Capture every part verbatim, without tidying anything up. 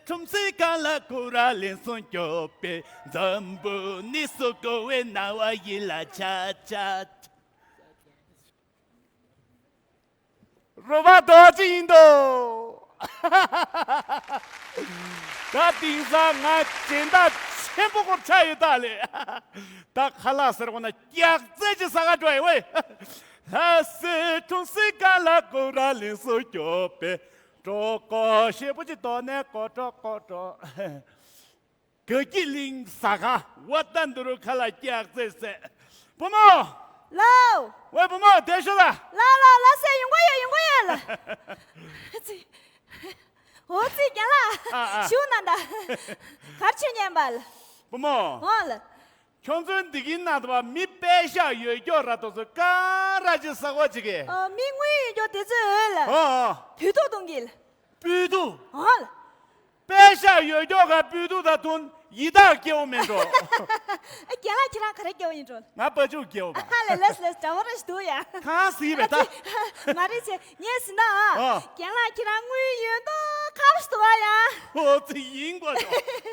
ཁྲོམ་སའི་ཁ་ལ་ཁོ་ར་ལེན་སོང་སྐྱོབ་པའི་འཛམ་བུ་གནས་སུ་གོ་བའི་ན་བ་ཡིད་ལ་ཆ་ཆ། རོ་བ་རྡོ་རྗེ་ཡིན་དོ། ད་དེང་སང་ང་སྦྱིན་བདག་ཆེན་པོ་སྐོར་ཆགས་ཡོད་ད་ལེ། ད་ཁ་ལག་ཟེར་བ་ན་སྐྱག་རྫས་ཅིག་ཟ་ག་འགྲོ་ཡི་ཝེ། ལྷ་སའི་ཁྲོམ་སའི་ཁ་ལག་ཁོ་ར་ལེན་སོང་སྐྱོབ་པའི་གྲོགས་པོ་ཞེ་པོ་ཅིག་དོ་ནས་ཀོ་ཀྲོ་ཀོ་ཀྲོ། དགའ་སྐྱིད་གླིང་ཟ་ཁང་ཝ་ཏན་དུ་རུ་ཁ་ལག་སྐྱག་རྫས་ཟས། བུ་མོ། ལའོ། ཝེ་བུ་མོ་དེ་ཤོད་ད། ལའོ་ལའོ་ལ་སེ་ཡོང་གི་ཡོད་ཡོང་གི་ཡོད་ལ། ཙི། འོ་ཙི་རྒན་ལགས། ཨ་ཨ། ཞུ་ན་ད། གར་ཆོད་ཉན་པ་ལ། བུ་མོ། འོ་ལ། ཁྱོད་ཚོའི་འདི་གིན་ན་དུ་བ་མི་པད་ཤག་ཡོད་ཀྱོག་ར་དོ་ཚོ་ཀ་ར་ཅི་ས་གོ་ཅི་གེ། ཨ་མི་དངུལ་ཡོད་ཀྱོག་དེ་ཚོའི་འོས་ལ། ཨོ་ཨོ། བུ་ཐུག་གཏོང་གི་ལ། བུ་ཐུག་འོ་ལ། པད་ཤག་ཡོད་ཀྱོག་ག་བུ་ཐུག་ད་དུང་ཡི་དྭགས་སྐྱེ་བོ་མེད་འགྲོ། ཨ་རྒན་ལགས་ཁྱེད་རང་ག་རེ་སྐྱེ་བོ་ཡིན་འགྲོ། ང་པ་ཅུག་སྐྱེ་བོ་པ། ཧ་ལས་ལས་ལས་དྲ་བ་ར་ཞིག་འདུག་ཡ། གང་སྲིད་པས་ད། མ་རེད་ཆེ་ངས་ཟིན་ན་ཨ། ཨ། རྒན་ལགས་ཁྱེད་རང་དངུལ་ཡོད་མདོག་ཁ་པོ་ཞིག་འདུག་བ་ཡ། ཨོ་ཙི་ཡིན་གོ་ཆོ།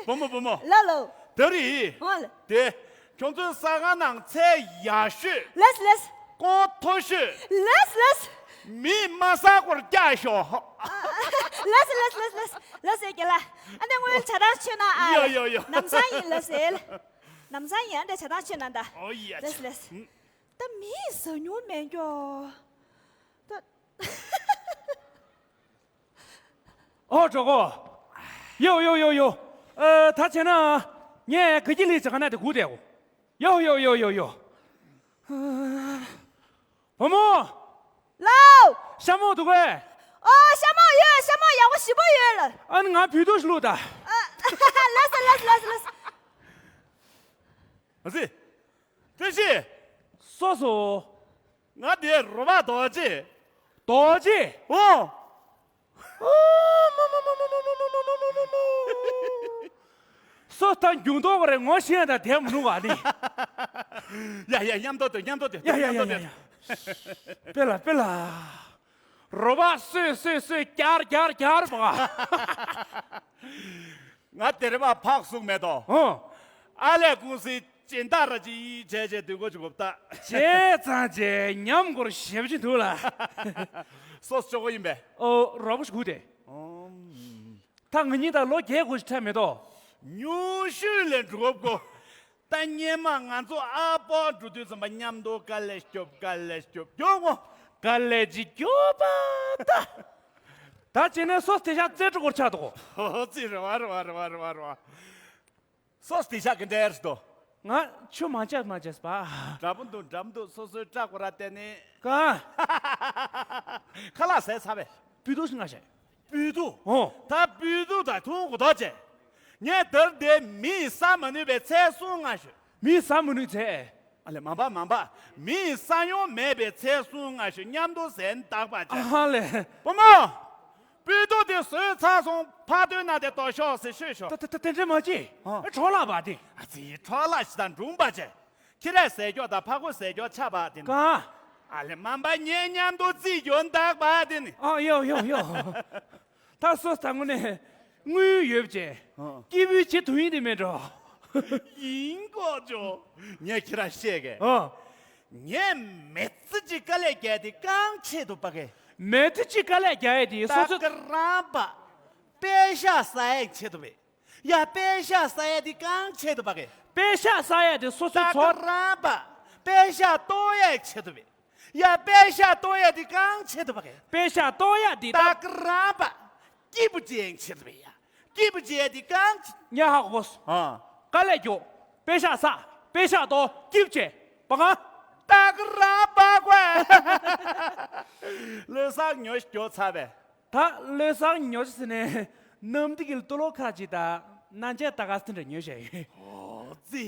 བུ་མོ་བུ་མོ། ལོ་ལོ། ད་རེད། ཨོ་ལ། དེ། ཁྱོད་ཚོའི་ཟ་ཁང་ནང་ཚལ་ཡག་ཤོས། ལེས་ལེས། ཀོང་མཐོ་ཤོས། ལེས་ལེས། མིས་མ་ཟ་སྐོར་བཀྱག་ཤོག་ལེས་ལེས་ལེས་ལེས་ལེས་ཟེར་གྱི་ལ། ཨ་ནི་དངུལ་ཇ་ཐང་མཆོད་ན་ཨ། ཡོ་ཡོ་ཡོ། ལམ་སང་ཡིན་ལེས་ཟེར། ལམ་སང་ཡིན་ཨ་འདྲ་ཇ་ཐང་མཆོད་ན་ད། ཨོ་ཡ། ལེས་ལེས། ད་མིས་ཟ་མྱོང་མེད་ཀྱོ། ད། ཨོ་གྲོགས་པོ། ཡོ་ཡོ་ཡོ་ཡོ། ཨ་ད་བྱས་ན། ངས་དགའ་སྐྱིད་གླིང་ཇ་ཁང་ནང་དེ་སྒུག་བསྡད་གོ། ཡོ་ཡོ་ཡོ་ཡོ་ཡོ། བུ་མོ། ལའོ། ཤ་མོག་འདུག་གས། ཨོ་ཤ་མོག་ཡོད་ཤ་མོག་ཡག་པོ་ཞིམ་པོ་ཡོད་ལ། ཨ་ནི་ང་བུད་ཐུག་ཞིག་བླུགས་ད། ལ་ས་ལ་ས་ལ་ས་ལ་ས། ཨ་ཙི། བཀྲ་ཤིས། སོ་སོ། ང་དེ་རོ་བ་རྡོ་རྗེ། རྡོ་རྗེ། ཨོ། སོ་ཐང་རྒྱུང་ཐོག་རེ་ངོ་ཤེས་དང་དེ་མི་ནུ་བ་ནི། ཡ་ཡ་མཉམ་དུ་སྡོད་མཉམ་དུ་སྡོད། ཡ་ཡ་ཡ་ཡ་ཡ། དཔེ་ལ་དཔེ་ལ། རོ་བ་སོས་སོས་སོས་རྒྱར་རྒྱར་རྒྱར་བ། ང་དེ་རེ་བ་ཕག་གསུག་མེད་དོ། ཨོ། ཨ་ལས་ཀུང་སི་སྦྱིན་བདག་ར་ཅི་བྱས་བྱས་སྡོད་དགོས་ཅིག་གོ་ད། བྱས་ཙང་བྱས་ཉམས་སྐོར་ཞེ་པོ་ཅིག་འདུག་ལ། སོ་སོ་ཅོག་གོ་ཡིན་པས། ཨོ་རོགས་པོ་ཞིག་དགོས་ཏེ། ཨོམ། ད་ང་གཉིས་ད་ལོ་བརྒྱད་དགུ་ཞིག་འཕྲད་མེད་དོ། ཉུང་ཤོས་ལས་འགྲོ་དགོས། ད་སྔོན་མ་ང་ཚོ་ཨ་ཕོ་འགྲོ་དུས་ཙམ་པ་མཉམ་དུ་དཀའ་ལས་སྐྱོབ་དཀའ་ལས་སྐྱོབ་སྐྱོབ་ངོ་། དཀའ་ལས་ཅིག་སྐྱོབ་པ་ད། ད་བྱས་ན་སོ་དེ་ཤ་རྩེ་གྲོགས་སྐོར་ཆགས་འདུག་ཨོ་ཙི་རེ་བ་རེ་བ་རེ་བ་རེ་བ་རེ་བ། སོ་དེ་ཤ་གི་འདྲེར་སྟོ། ང་ཆུ་མ་བཅད་མ་བཅད་པ། འདྲ་པོ་འདུག་འདྲ་མི་འདུག་སོ་སོའི་སྐྲ་སྐོར་ར་བལྟས་ནས། ག་ཁ་ལག་ཟས་ཚར་བས། བུ་ཏུ་ཤི་ང་ཤེས། བུ་ཏུ། ཨོ། ད་བུ་ཏུ་ད་ཐུང་གོ་ཐོག་ཅེ། ངས་དར་དེ་མིས་ཟ་མ་ནུས་པའི་ཚལ་སྲུང་ང་ཤོད། མིས་ཟ་མ་ནུས་ཚལ། ཨ་ལེ་མ་འབའ་མ་འབའ། མིས་ས་ཡོང་མེད་པའི་ཚལ་སྲུང་ང་ཤོད་མཉམ་དུ་ཟན་བདག་པ་ཅེ། ཨ་ལེ། བུ་མོ། བུ་ཏུ་དེ་ཟོས་ཚར་སོང་ཕ་དོན་ན་དེ་དོ་ཤོག་ཟེར་ཤོད་ཤོག་ད་ད་ད་དེ་འདྲ་མ་ཅི། ཨ། འཕྲོ་བརླག་པ་དེ། ཨ་ཙི་འཕྲོ་བརླག་ཞིག་དང་འབྲུང་པ་ཅེ། ཁྱི་རས་ཟས་སྐྱོག་དང་ཕ་གོ་ཟས་སྐྱོག་ཆ་བ་དེ་ནི། ག་ཨ་ལེ་མ་འབའ་ཉེ་མཉམ་དུ་རྩིས་ཡོན་བདག་པ་དེ་ནི། ཨ་ཡོ་ཡོ་ཡོ། ད་སོ་ད་དངོས་གནས་དངུལ་ཡོད་ཅེ། ཨ། སྐྱིད་པོའི་བྱེད་ཐུབ་ཡིན་དེ་མེད་འགྲོ། ཡིན་གོ་ཅོ། ངས་ཁྱི་ར་བཤད་གེ། ཨ། ངས་མི་ཚེ་གཅིག་དཀའ་ལས་རྒྱག་དེ་གང་ཆེད་དུ་པ་གེ། མི་ཚེ་གཅིག་དཀའ་ལས་རྒྱག་ཡས་དེ་སོ་སོ། ད་ག་རང་པ། པད་ཤག་ཟ་ཡས་ཆེད་དུ་པས། ཡ་པད་ཤག་ཟ་ཡས་དེ་གང་ཆེད་དུ་པ་གེ། པད་ཤག་ཟ་ཡས་དེ་སོ་སོའི་ད་ཚོར། ག་རང་པ། པད་ཤག་ལྟོ་ཡས་ཆེད་དུ་པས། ཡ་པད་ཤག་ལྟོ་ཡས་དེ་གང་ཆེད་དུ་པ་གེ། པད་ཤག་ལྟོ་ཡས་དེ་ད་ད། ག་རང་པ། སྐྱིད་པོ་ཅན་ཆེད་དུ་པས་ཡ། སྐྱིད་པོ་ཅན་དེ་གང་ཆེ། ཉ་ཧ་གོ་སོ། ཨ། དཀའ་ལས་རྒྱོབ། པད་ཤག་ཟ། པད་ཤག་ལྟོ། སྐྱིད་པོ་ཅན། པ་གང་། ད་ག་རང་པ་གོ། ལོ་སར་ཉོ་ཞིག་རྒྱོབ་ཚར་བས། ད་ལོ་སར་ཉོ་ཆ་ཟེར་ནས་གནམ་བདེ་གི་ལྟོ་ལོག་ཁ་ཅིག་དང་གནམ་བྱཱར་ལྟ་ག་སེ་འདྲ་ཉོས་བཞག་ཡོད། ཨོ་ཙི།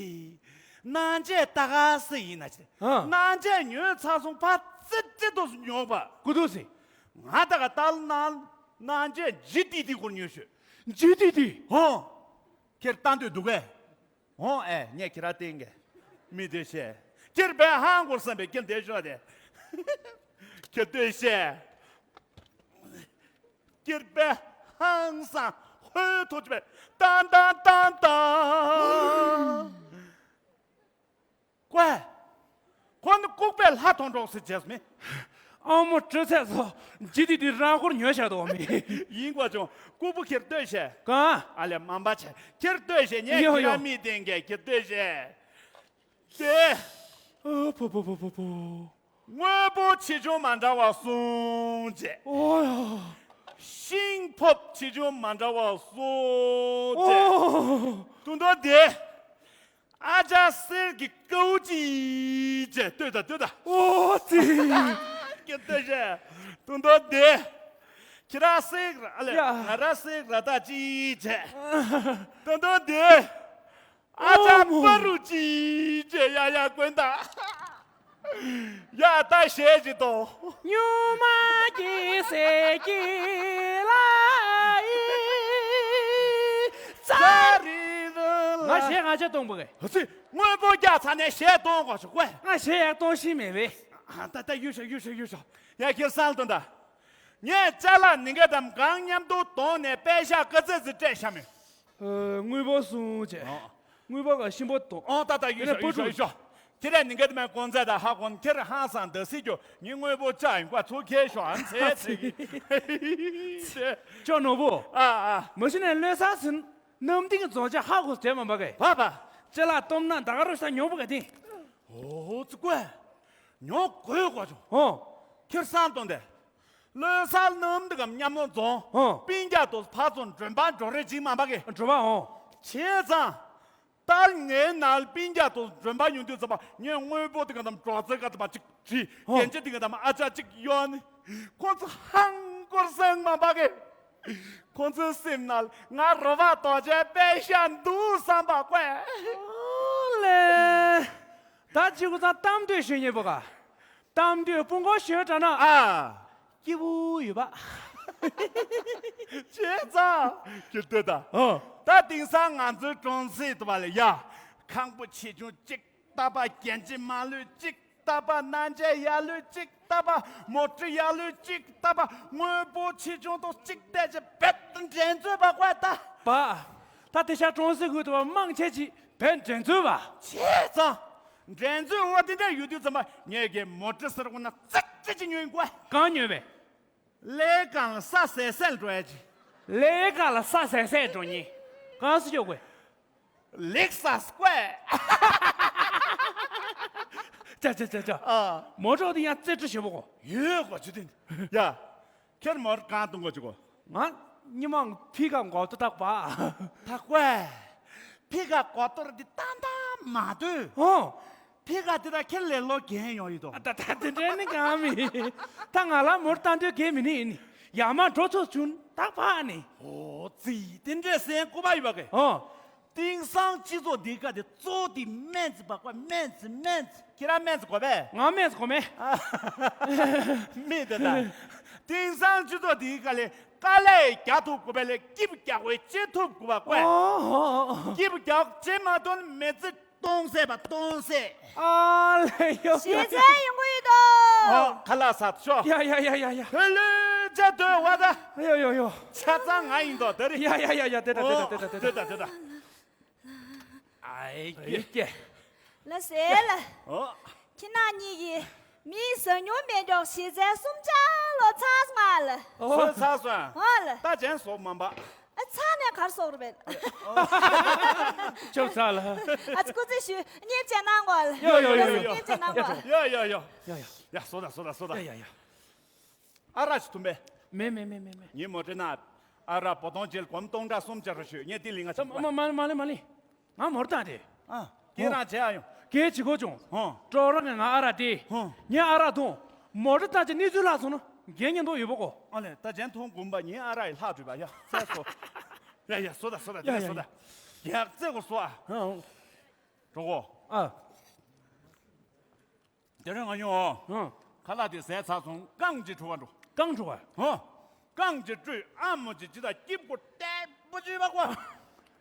གནམ་བྱཱར་ལྟ་ག་སེ་ཡིན་ན་ཅི། ཨ། གནམ་བྱཱར་ཉོས་ཚར་སོང་ཕར་ཙི་ཙི་ཏོག་སུ་ཉོ་བ། ཀུ་ཏུ་སི། ང་ད་ག་ལྟ་ན་གནམ་བྱཱར་ཇི་ཏི་ཏི་སྐོར་ཉོས་ཤོད། ཇི་ཏི་ཏི། ཧོ། ཁྱེད་ལྟ་འདོད་འདུག་གས། ཧོ་ཨེ་ངས་ཁྱེད་ར་བསྟན་གེ། མི་དེ་བཤད། ཁྱེད་བས་ཧང་གོར་བསམ་པའི་ཁྱེད་དེ་ཤོག་དེ། ཁྱེད་དེ་བཤད། ཁྱེད་བས་ཧང་སང་ཧོལ་ ཐུག་ཅི་པས། ཏང་ཏང་ཏང་ཏང་། ཀོས། ཁོ་ནི་ལྐུགས་པས་ལྷ་མཐོང་གྲོགས་ཟེར་བྱས་མེད། ཨ་མོ་སྤྲོ་ཚད་ཚོ། ཇི་དི་དི་རང་འཁོར་ཉོས་བཞག་འདུག་མི། ཡིན་གོ་བྱུང་། ལྐུགས་པ་ཁྱེར་ལྟོས་ཤེས། གང་། ཨ་ལས་མམ་པ་ཆེ་ཁྱེར་ལྟོས་ཤེས། ངས་ཡོ་ཁྱེད་ཡོ། རང་མི་བསྟན་གས་ཁྱེར་ལྟོས་ཤེས། དེ། ཨ་ཕོ་ཕོ་ཕོ་ཕོ་ཕོ། དངོས་པོ་ཆེ་ཆུང་མ་འདྲ་བ་གསུམ་བྱས། ཨོ་ཡ། ཤིང་ཕོབ་ཆེ་ཆུང་མ་འདྲ་བ་གསུམ་བྱས། ཨོ། དུང་དུང་དེ། ཨ་ཅག་གསེར་གྱི་ཀའུ་ཅི་བྱས། ལྟོས་དང་ལྟོས་དང་། ཨོ་ཙི། ཁྱེད་ལྟོས་ཤེས། དུང་དུང་དེ། ཁྱེད་རང་གསེར་ཨ་ལས། ཡ། ང་རང་གསེར་ར་ད་ཅི་བྱས། དུང་དུང་དེ། ཨ་ཅག་ཨོ་མོ། པ་རུ་ཅི་བྱས། ཡ་ཡ་ཀུན་ད། ཡ་ད་ཞེས་ཅི་ཏོ། སྨྱུག་མ་གི་ཟེར་གི་ལ་ཡི། ཙ་རི་རུ་ལ། ང་ཞེས་ང་ཆ་གཏོང་པོ་གས། ཧ་ཙི། དངོས་པོ་རྒྱག་ཚར་ནས་ཞེས་གཏོང་དགོས་ཤོག་ཀོས། ང་ཞེས་ཡག་གཏོང་ཤི་མེད་པས། ཨ་ད་ད་གཡུག་ཤོག་གཡུག་ཤོག་གཡུག་ཤོག་ཡ་ཁྱེད་སང་དོན་ད། ངས་ཅ་ལག་ནི་ག་དམ་གང་མཉམ་དུ་དོང་ནས་པད་ཤག་ཀ་ཙེ་ཙི་སྤྲད་ཤ་མེད། ཨ། དངུལ་ཕོགས་གསུམ་བྱས། ཨོ། དངུལ་ཕོགས་ག་ཤིང་ཕོགས་དང་། ཨོ་ད་ད་ཡུལ་ཤོག་ཡུལ་ཤོག་ཡུལ་ཤོག་ཁྱེད་རས་ནི་ག་དམ་གོང་ཚད་དང་ཧ་གོ་ཁྱེད་ཧང་སང་འདི་སྲིད་རྒྱུ་ངའི་དངོས་པོ་ཅག་ཡིན་བཀའ་ཚུར་ཁྱེར་ཤོག་ཨ་ཚེ་ཚེ་གི། ཅོ་ནོར་བུ། ཨ་ཨ། མ་གཞི་ནས་བློས་བཟང་ཟིན། གནམ་ལྡིང་རྫོང་ཆ་ཧ་གོ་དེ་མ་འབའ་གས། བ་བ། ཅ་ལག་སྟོབས་ན་ད་ག་རུ་ས་ཉོ་བུ་ག་ཏིང་། ཨོ་ཙི་ཀོས། ཉོ་དགོས་གོ་ཆུང་། ཨོ། ཁྱེད་སང་དོན་དེ། བློས་བཟང་གནམ་ལྡིང་གམ་མཉམ་མོ་རྫོང་། ཨོ། སྤུན་ཀྱག་ཏུ་ཕ་ཚོ་མགྲོན་པ་འགྲོ་རེ་ཅིག་མ་འབའ་གས། འགྲོ་བ་ཨོ། བྱས་ཙང་། ད་ངའི་ནང་སྤུན་ཀྱག་ཏུ་མགྲོན་པ་ཡོང་དུས་ཙམ་པ་ངས་དངོས་པོ་དེ་ག་དམ་གྲོགས་ཚེ་ག་དམ་པ་ཅིག་བྲིས། ཨོ། རྒྱན་ཆ་དེ་ག་དམ་ཨ་ཅག་ཅིག་ཡོད་ནི། ཁོ་ཚོ་ཧང་སྐོར་སེང་མ་འབའ་གས། ཁོ་ཚོའི་སེམས་ནང་ང་རོ་བ་རྡོ་རྗེ་དཔེ་ཤ་འདུག་བསམ་པ་ཀོས། ཨོ་ལེ། ད་ཅི་གུ་ཚང་གཏམ་འདོད་ཞུ་ཉེ་པོ་ག་གཏམ་འདོད་སྤུ་མགོ་ཞོལ་དྲ་ན། ཨ། སྐྱིད་པོ་ཡོད་པ། བྱས་ཙང་ཁྱེད་ལྟོས་དང་། ཨོ། ད་དེང་སང་ང་ཚོའི་གྲོང་གསེབ་དུ་བ་ལ་ཡ། ཁང་པ་ཆེ་ཆུང་གཅིག་ཏ་པ་རྒྱན་ཆ་མ་ལུས་གཅིག་ཏ་པ་སྣ་འཇལ་ཡ་ལུས་གཅིག་ཏ་པ་མོ་ཊ་ཡ་ལུས་གཅིག་ཏ་པ་དངོས་པོ་ཆེ་ཆུང་དུ་གཅིག་བལྟས་ཅེ་བེད་འགྲན་རྩོད་པ་ཀོས་ད། པ། ད་དེ་ཤ་གྲོང་གསེབ་ཁུལ་དུ་བ་མང་ཆེ་ཅིག་བེད་འགྲན་རྩོད་པ། བྱས་ཙང་། འགྲན་རྩོད་འོ་དེ་འདྲ་ཡོད་དུས་ཙམ་པ་ངས་ཀྱི་མོ་ཊ་ཟེར་བ་ན་ཙིག་ཙིག་ཅིག་ཉོས་ཀོས། གང་ཉོས་པས། ལས་གང་ལ་ས་ཟད་ཟད་འགྲོ་ཡ་ཅིག་ལས་གང་ལ་ས་ཟད་ཟད་འགྲོ་ཉེ། གང་སུ་ཤོག་གོས། ལེགས་ས་སྐོས། ཅ་ཅ་ཅ་ཅ། ཨ། མོ་ཊ་དེ་ཡང་རྩེ་གྲུ་ཞེ་པོ་གོ། ཡོད་གོ་ཅི་དེ། ཡ། ཁྱེད་མོ་ཊ་གང་གཏོང་གོ་ཅི་གོ། ང་ཉི་མ་ཕི་ཁ་འགོག་ཏུ་བཏགས་པ། ད་སྐོས། ཕི་ཁ་འགོག་ཏོར་འདི་ཏང་ཏང་མ་ལྟོས། ཨོ། ཕི་ཁ་འདི་ད་ཁྱེད་ལས་ལོ་རྒན་ཡོང་ཡོད་དོ། ད་ད་དེ་འདྲ་ནི་གང་མི། ད་ང་ལ་མོ་ཊ་ཏང་འདོད་གས་མི་ནི་ཡིན། ཡ་མ་འགྲོ་ཚོ་བྱུང་ད་ཕ་ནི། ཨོ་ཙི་དེ་འདྲས་སེང་ཀོ་པ་ཡོད་པ་གས། ཨོ། དེང་སང་སྤྱི་ཚོགས་འདི་ག་དེ་གཙོ་བོ་དེ་སྨན་རྩིས་པ་ཀོས། སྨན་རྩིས་སྨན་རྩིས། ཁྱེད་རང་སྨན་རྩིས་གོ་བས། ང་སྨན་རྩིས་གོ་མེད། མི་དེ་ད། དེང་སང་སྤྱི་ཚོགས་འདི་ག་ལས་དཀའ་ལས་རྒྱག་ཐུབ་དགོས་པས་ལས་སྐྱིབས་རྒྱག་དགོས་བྱེད་ཐུབ་དགོས་པ་ཀོས། ཨོ། སྐྱིབས་རྒྱག་བྱེད་མ་ཐུབ་ན་མི་ཚེ་སྟོང་ཟད་པ་སྟོང་ཟད། ཨ་ལས་ཡོ་ཡོ་ཞེ་ཚན་ཡོང་གི་ཡོད་དོ། ཨོ་ཁ་ལག་ཟ་ཤོག་ཡ་ཡ་ཡ་ཡ་ཡ། ཧེ་ལུ་ཅ་དོ་བ་ད། ཡོ་ཡོ་ཡོ། ཆ་ཚང་ང་ཡིན་དོ་དེ་རེད། ཡ་ཡ་ཡ་ཡ་དེ་ད་དེ་ད་དེ་ད་དེ་ད། དེ་ད་དེ་ད། ཨའི་ཀྱེ། ལ་ཟེར་ལ། ཨོ། ཁྱེད་རྣམ་གཉིས་ཀྱིས་མིའི་ཟ་མྱོང་མེད་འཇོག་ཞེ་ཚན་གསུམ་ཆ་ལོ་ཚར་སོང་ང་ལ། ཨོ། ཚར་སོང་། ཨོ་ལ། ད་ཅན་སོག་མམ་པ། ཨ་ཚར་ནས་གར་སོག་རུ་བས། ཅོབ་ཚར་ལ། ཨ་ཙི་སྐུ་ཚེ་ཞུ་བརྙན་བཅད་གནང་གོ་ལ། ཡོ་ཡོ་ཡོ་ཡོ། བརྙན་བཅད་གནང་གོ་ལ། ཡོ་ཡོ་ཡོ། ཡ་ཡ། ཡ་སོ་ད་སོ་ད་སོ་ད། ཡ་ཡ་ཡ། ཨ་རག་ཅིག་འཐུང་པས། མེད་མེད་མེད་མེད་མེད། ངའི་མོ་ཊའི་ནང་ཨ་རག་བོ་དོང་ཇེལ་སྒོར་མོ་སྟོང་ཕྲག་གསུམ་ཅིག་རག་ཤོག་ངས་དེ་ལེན་ག་ཆ་མ་མ་མ་ལེ་མ་ལེ། ང་མོ་ཊ་བཏང་སྟེ། ཨ། ཁྱེད་རང་བྱེད་ཨ་ཡོང་། གལ་ཆེ་གོ་བྱུང་། ཧོ། ཀྲོག་ར་ངས་ང་ཨ་རག་སྟེ། ཧོ། ངས་ཨ་རག་འཐུང་། མོ་ཊ་བཏང་ཅིག་གནས་ཚུལ་ལྷག་སོང་ན་འགན་ཉེན་དོ་ཡོད་པོ་གོ། ཨ་ལེ་ད་ཅན་འཐུང་དགོངས་པ་ངའི་ཨ་རག་ཡི་ལྷག་བྲོས་པ་ཡ་ཚད་སོ། ཡ་ཡ་སོ་ད་སོ་ད་ཡ་ཡ་སོ་ད། ཡ་ཚད་གོ་སོ་ཨ། ཧང་། གྲོགས་པོ། ཨ། དེ་རིང་ང་ཡོང་། ཧང་། ཁ་ལག་དེ་ཟས་ཚར་སོང་རྐང་གཅིག་བཀྲུ་བ་འགྲོ། རྐང་བཀྲུ་བ། ཧང་། རྐང་གཅིག་བཀྲུས་ཨ་མོ་གཅིག་ཅི་ད་སྐྱིབས་ཀོ་ཏད་པོ་ཅི་བ་ཀོ།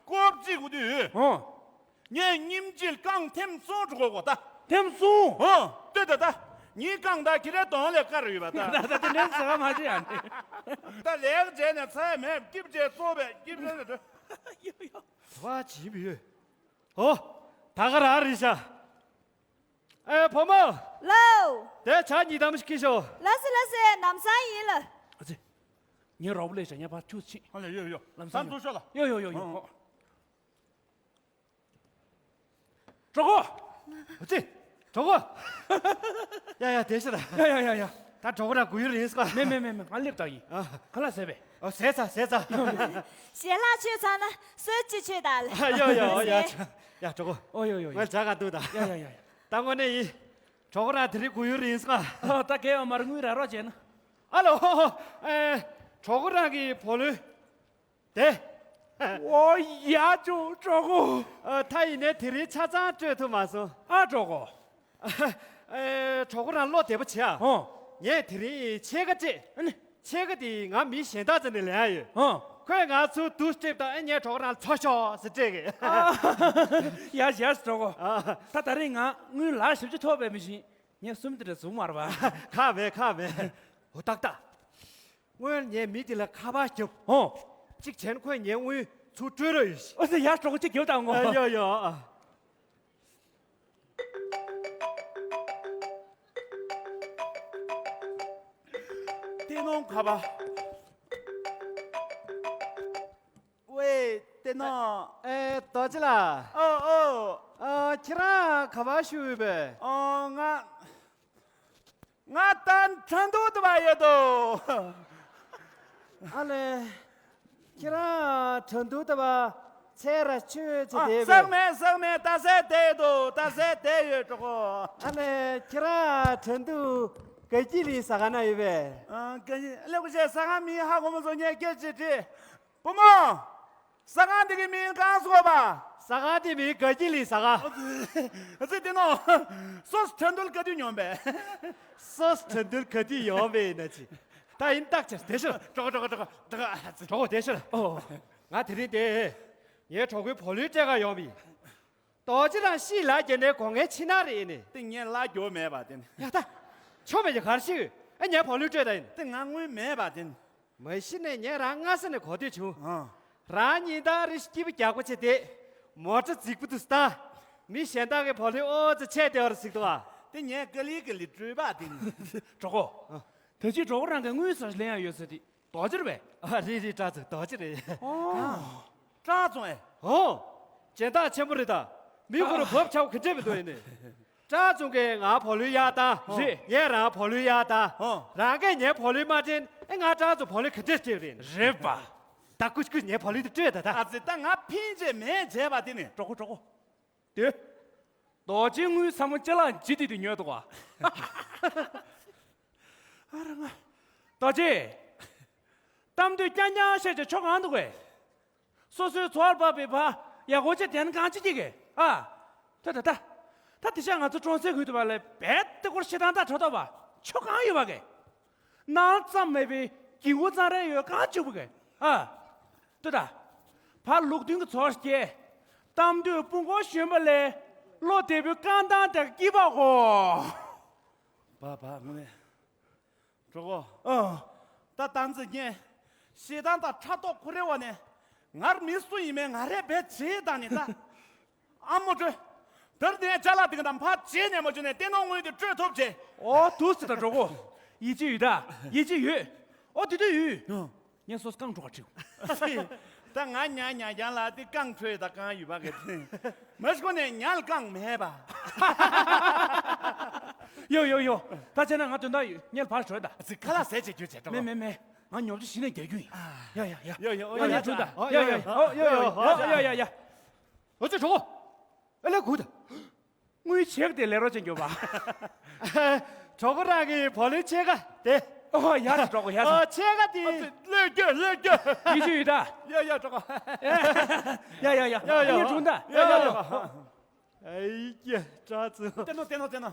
ཀོབ་ཅིག་གུ་དུས། ཧང་། ངས་སྙིམ་ཅིལ་རྐང་ཐེམ་སོང་འགྲོ་གོ་གོ་ད། ཐེམ་སོང་། ཧང་། ལྟོས་ད་ད། ཉིན་གང་ད་ཁྱེད་རའི་གདོང་ལས་དཀར་ཡོད་པ་ད། ད་ད་དེ་འདྲའི་ཟ་མ་བྱེད་ཨ་ནི། ད་ལེགས་བྱས་ནས་ཚ་ཡ་མེད་སྐྱིབས་བྱས་གཙོ་བས་སྐྱིབས་བྱས་ནས། ཡོ་ཡོ། བ་བྱིས་པ་ཡོད། ཨོ། ད་ག་རང་རེད་ཤག་ཨེ་བུ་མོ། ལའོ། དེ་ཇ་ཉིས་ཐམ་ཞིག་ཁྱེར་ཤོག་ལ་སེ་ལ་སེ་ལམ་སང་ཡིན་ལ། ཨ་ཙི། ངའི་རོགས་པ་ལས་བྱ་ངའི་ཕར་ཁྱུག་ཕྱིན། ཨ་ལ་ཡོད་ཡོད། ལམ་སང་ཡོད། ཡོད་ཡོད་ཡོད། ཨོ། གྲོགས་པོ། ཨ་ཙི། གྲོགས་པོ། ཡ་ཡ་དེ་ཤི་ར། ཡ་ཡ་ཡ་ཡ། ད་གྲོགས་པོ་ར་གུ་ཡུར་ཡིན་སྐོ། མེ་མེ་མེ་མེ་ང་སླེབས་ད་ཡིན། ཨ། ཁ་ལག་ཟས་པས། ཨོ་ཟས་ཚ་ཟས་ཚ། ཞལ་ལག་མཆོད་ཚར་ན་གསོལ་ཅིག་མཆོད་ད་ལ། ཡོ་ཡོ་ཡ། ཡ་གྲོགས་པོ། ཨོ་ཡོ་ཡོ་ཡོ། ང་ཇ་ག་འདུག་ད། ཡ་ཡ་ཡ་ཡ། ད་དངོས་གནས་ཡིན། གྲོགས་པོ་ར་དེ་རིང་གུ་ཡུར་ཡིན་སྐོ། ཨོ་ད་གས་ཡོ་མར་དངུལ་རག་རོགས་བྱས་ན། ཨ་ལོ། ཨེ། གྲོགས་པོ་རང་གི་བུ་ལོན། དེ། ཨོ་ཡ་ཅོ་གྲོགས་པོ། ཨ། ད་ཡིན་ནའི་དེ་རིང་ཆ་ཚང་སྤྲོད་ཐུབ་མ་སོང་། ཨ་གྲོགས་པོ། ཨེ། གྲོགས་པོ་རང་བློ་བདེ་པོ་བྱེད་ཨ། ཨོ། ངས་དེ་རིང་ཕྱེད་ཀ་སྤྲད། ཨ་ནི། ཕྱེད་ཀ་དེ་ང་མི་གཞན་དག་ཚོ་ནས་ལེན་ཡ་ཡོད། ཨོ། ཁོས་ང་ཚུར་དུ་སྤྲད་དང་ཨེ་ངས་གྲོགས་པོ་རང་ལ་འཚོ་ཤོག་ཟེར་སྤྲད་གི། ཨ། ཡ་ཡ་གྲོགས་པོ། ཨ། ད་ད་རིང་ང་དངུལ་ལག་བཞི་བཅུ་ཐོབ་པའི་མི་ཤིང་ངས་གསུམ་དེ་འདྲ་བཟུང་མ་རེད་པ། ཁག་མེད་ཁག་མེད། ཨོ་ཏག་ཏག་སྔོན་ངས་མི་དེ་ལ་ཁ་པར་བརྒྱབ། ཨོ། གཅིག་བྱས་ན་ཁོས་ངའི་དངུལ་ཚུར་སྤྲོད་རོགས་ཡོད་ཤི། ཨོ་ཟེར་ཡ་གྲོགས་པོ་གཅིག་རྒྱབ་དང་ངོ་། ཨ་ཡོ་ཡོ། ཏེ་ནོ་ཁ་པར། ཝེ་ཏེ་ནོ། ཨེ་རྡོ་རྗེ་ལགས། ཨོ་ཨོ། ཨ་ཁྱེད་རང་ག་པར་བཞུགས་ཡོད་པས། ཨོ་ང་། ང་ད་ཁྲིན་ཏུའུ་དུ་བ་ཡོད་དོ། ཨ་ལེ། ཁྱེད་རང་ཁྲིན་ཏུའུ་དུ་བ་ཚེ་ར་ཆོས་ཚེ་ཨ་དེ་བས། ཟག་མེད་ཟག་མེད་ད་ཟེ་དེ་ཡོད་དོ་ད་ཟེ་དེ་ཡོད་གྲོགས་པོ། ཨ་ལེ་ཁྱེད་རང་ཁྲིན་ཏུའུ་ག་ཀི་ལི་ཟ་ཁང་ན་ཡོད་པས། ཨ་ག་ཀི་ལི་ཀུ་ཤེ་ཟ་ཁང་མིང་ཧ་གོ་མ་སོང་ངས་སྐད་ཅིག་དྲིས། བུ་མོ། ཟ་ཁང་འདི་གི་མིང་གང་ཟེར་བ། ཟ་ཁང་འདི་མིང་ག་ཀི་ལི་ཟ་ཁང་། ཨ་ཙི་དེ་ནོ། སོ་སོ་ཁྲིན་ཏུའུ་ག་དུས་ཡོང་པས། སོ་སོ་ཁྲིན་ཏུའུ་ག་དུས་ཡོང་པས་ན་ཅི། ད་ཡིན་བཏགས་ཆེ་དེ་ཤོད། གྲོགས་གྲོགས་གྲོགས་གྲོགས་ཨ་ཙི། གྲོགས་པོ་དེ་ཤོད། ཨོ། ང་དེ་རིང་དེ། ངའི་གྲོགས་པོའི་བུ་ལོན་སྤྲད་ག་ཡོང་པ་ཡིན། རྡོ་རྗེ་རང་ཤི་ལ་རྒྱ་ནས་སྒོ་ངའི་ཕྱི་ནང་རེད་ནི། དེ་ངས་ལ་རྒྱོ་མེད་པ་དེ་ནི། ཡ་ད། ཆོ་མེད་ཀྱི་གར་ཤི་ཨེ་ངའི་བུ་ལོན་སྤྲོད་ད་ཡིན། དེ་ང་དངུལ་མེད་པ་དེ་ནི། མ་གཞི་ནས་ངས་རང་སྔ་ས་ནས་གོ་ཐོས་བྱུང་། ཨ། རང་ཉིན་ལྟར་རེ་སྐྱིད་པོ་རྒྱག་པོ་བྱེད་དེ། མོ་ཊ་རྫིག་པོ་འདུག་སྟངས། མི་གཞན་དག་གི་བུ་ལོན་ཨོ་ཙི་ཆད་དེ་བར་གཟིགས་འདུག་ཨ། དེ་ངས་ཀ་ལི་ཀ་ལི་སྤྲོད་པ་དེ་ནི། གྲོགས་པོ། ཨ། ད་ཅི་གྲོགས་པོ་རང་གི་དངུལ་ཟ་ལེན་ཡ་ཡོད་ས་དེ་རྡོ་རྗེ་རེད་པས། ཨ་རེད་རེད་ཀྲང་ཙུང་རྡོ་རྗེ་རེད། ཨོ། ཀྲང་ཙུང་ཨེ། ཨོ། སྦྱིན་བདག་ཆེན་པོ་རེད་ད། མི་ཁོ་ར་བབ་ཆགས་ག་འདྲས་མི་འདུག་ཨེ་ནི། ཀྲང་ཙུང་གིས་ང་བུ་ལོན་གཡར་བཏང་། རེད། ངས་རང་བུ་ལོན་གཡར་བཏང་། ཨོ། རང་གིས་ངའི་བུ་ལོན་མ་སྤྲད་ན་ཨེ་ང་ཀྲང་ཙུང་བུ་ལོན་ག་འདྲས་སྤྲད་རེད། རེད་པ། ད་ཀུ་ཀུ་ངའི་བུ་ལོན་དེ་སྤྲོད་ད་ད། ཨ་ཙི་ད་ང་ཕིན་ཅེ་མེད་བྱས་པ་དེ་ནི། གྲོགས་པོ་གྲོགས་པོ། དེ། རྡོ་རྗེ་དངུལ་ཚང་མ་ཅ་ལག་ཇི་དེ་དེ་ཉོས་འདུག་བ། ཨ་ར་ང་། རྡོ་རྗེ། གཏམ་དུས་རྐྱང་རྐྱང་བཤད་ཀྱི་ཆོ་གང་འདུག་གས། སོ་སོའི་འཚོ་བར་བབས་པའི་བ་ཡག་པོ་ཅིག་དན་གང་ཅི་ཅི་གས་ཨ། ད་ད་ད། ད་དེ་ཤ་ང་ཚོ་གྲོང་གསེབ་ཁུལ་དུ་བ་ལས་བེད་དེ་སྐོར་ཤི་ཐང་ད་གྲོ་ཐོག་བ་ཆོ་གང་ཡོད་བ་གས། ནང་ཙམ་མེད་པའི་གྱི་འུ་ཙང་རེ་ཡོད་གང་བྱུག་པ་གས་ཨ། ལྟོས་ད། ཕར་ལུགས་མཐུན་གྱི་ཚོར་སྐྱེ། གཏམ་དུས་དཔུང་གོ་གཞོན་པ་ལས། བློ་བདེ་པོའི་རྐང་ཐང་དེར་སྐྱིད་པ་གོ། བ་བ་དངོས་གནས། གྲོགས་པོ། ཨ། ད་སྟངས་འཛིན་མཁན། ཞེ་སྡང་དང་ཕྲག་དོག་ཁོ་རེ་བ་ནས། ངར་མི་སུ་ཡིན་མིན་ང་རེ་བས་བྱེད་དང་ནི་ད། ཨ་མོ་སྤྲོད། དེར་ནས་ཅ་ལག་དེ་ག་དང་ཕར་བྱེད་ནས་མ་བྱུང་ནས་བསྟན་ནོ་དངུལ་དེ་སྤྲོད་ཐུབ་བྱེད། ཨོ་དུ་སི་ད་གྲོགས་པོ། ཡིད་ཆེས་ཡོད་ད། ཡིད་ཆེས་ཡོད། ཨོ་དེ་དུས་ཡོད། ངས་སོ་སྐང་འགྲོ་ག་ཁྲིའུ། ད་ང་ཉ་ཉ་རྒྱང་ལ་དེ་རྐང་འཕྲོས་ད་རྐང་ཡོད་པ་གི་དེ། མ་གཞི་ཁོ་ནས་ཉལ་རྐང་མེད་པ། ཡོ་ཡོ་ཡོ། ད་བྱས་ན་ང་དོན་དག་ཡོད་ཉལ་བར་ཞོག་ད། ཚིག་ཁ་ལག་ཟས་བྱེད་རྒྱུ་བྱེད་མེད་མེད་མེད། ང་ཉོབ་ཆུ་ཞིག་ནས་རྒྱག་རྒྱུ་ཡིན། ཡ་ཡ་ཡ། ཡོ་ཡོ་ཡོ་ཡ་ཡ་ཡ། ཡོ་ཡོ་ཡོ་ཡ་ཡ་ཡ། ཨོ་ཙི་གྲོགས། ཨ་ལས་གུ་ད། དངུལ་ཆེག་དེ་ལས་རོགས་ཅན་འགྱོ་བ། གྲོགས་པོ་རང་གི་བུ་ལོན་ཕྱེད་ཀ་དེ། ཨོ་ཡ་ད་གྲོགས་པོ་ཡ་ད། ཨོ་ཕྱེད་ཀ་དེ། ཨོ་ཙི་ལོས་རྒྱུ་ལོས་རྒྱུ། ཡིད་ཆེས་ཡོད་ད། ཡ་ཡ་གྲོགས་པོ། ཡ་ཡ་ཡ། ཡ་ཡ། ངས་གྲོངས་ད། ཡ་ཡ་ཡ། ཨེ་ཡ་ཀྲ་ཙི། བསྟན་ནོ་བསྟན་ནོ་བསྟན་ནོ།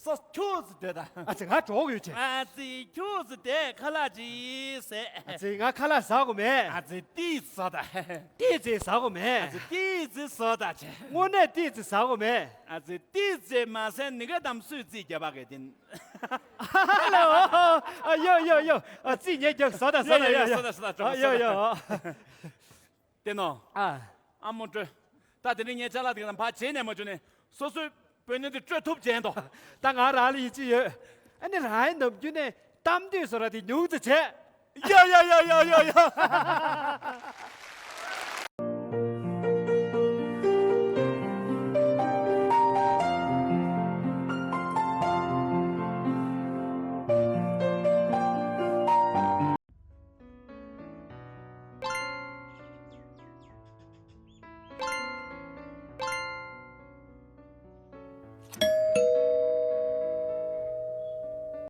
སོ་ཁྱོད་ཟི་དེ་ད། ཨ་ཙི་ང་གྲོགས་ཡོད་ཅེ། ཨ་ཙི་ཁྱོད་ཟི་དེ་ཁ་ལག་ཅི་ཟེ། ཨ་ཙི་ང་ཁ་ལག་ཟ་གོ་མེད། ཨ་ཙི་ཏི་ཟ་ད། ཏི་ཙི་ཟ་གོ་མེད། ཨ་ཙི་ཏི་ཙི་ཟ་ད་ཅེ། དངོས་གནས་ཏི་ཙི་ཟ་གོ་མེད། ཨ་ཙི་ཏི་ཙི་མ་ཟེ་ནི་ག་དམ་སུས་ཙི་རྒྱབ་པ་གི་དིན། ཧ་ལོ། ཨ། ཡོ་ཡོ་ཡོ། ཨ། རྩིས་ཉེས་རྒྱག་བཟོ་ད་བཟོ་ད། ཡོ་ཡོ་ཡོ། བཟོ་ད་བཟོ་ད། ཨ། ཡོ་ཡོ། བསྟན་ནོ། ཨ། ཨ་མོ་སྤྲོད། ད་དེ་རིང་ངས་ཅ་ལག་དེ་ནང་ཕར་བྱེད་ནས་མ་བྱུང་ནས་སོ་སོའི་བུ་སྣོད་དེ་སྤྲོད་ཐུབ་བྱས་འདུག་ད་ང་རང་ལ་ཡིད་ཆེས་ཡོད། ཨ་ནི་རང་ཡི་ནམ་རྒྱུན་ནས་གཏམ་དུས་སོ་ར་དེ་ཉུང་ཙམ་བྱས། ཡོ་ཡོ་ཡོ་ཡོ་ཡོ་ཡོ།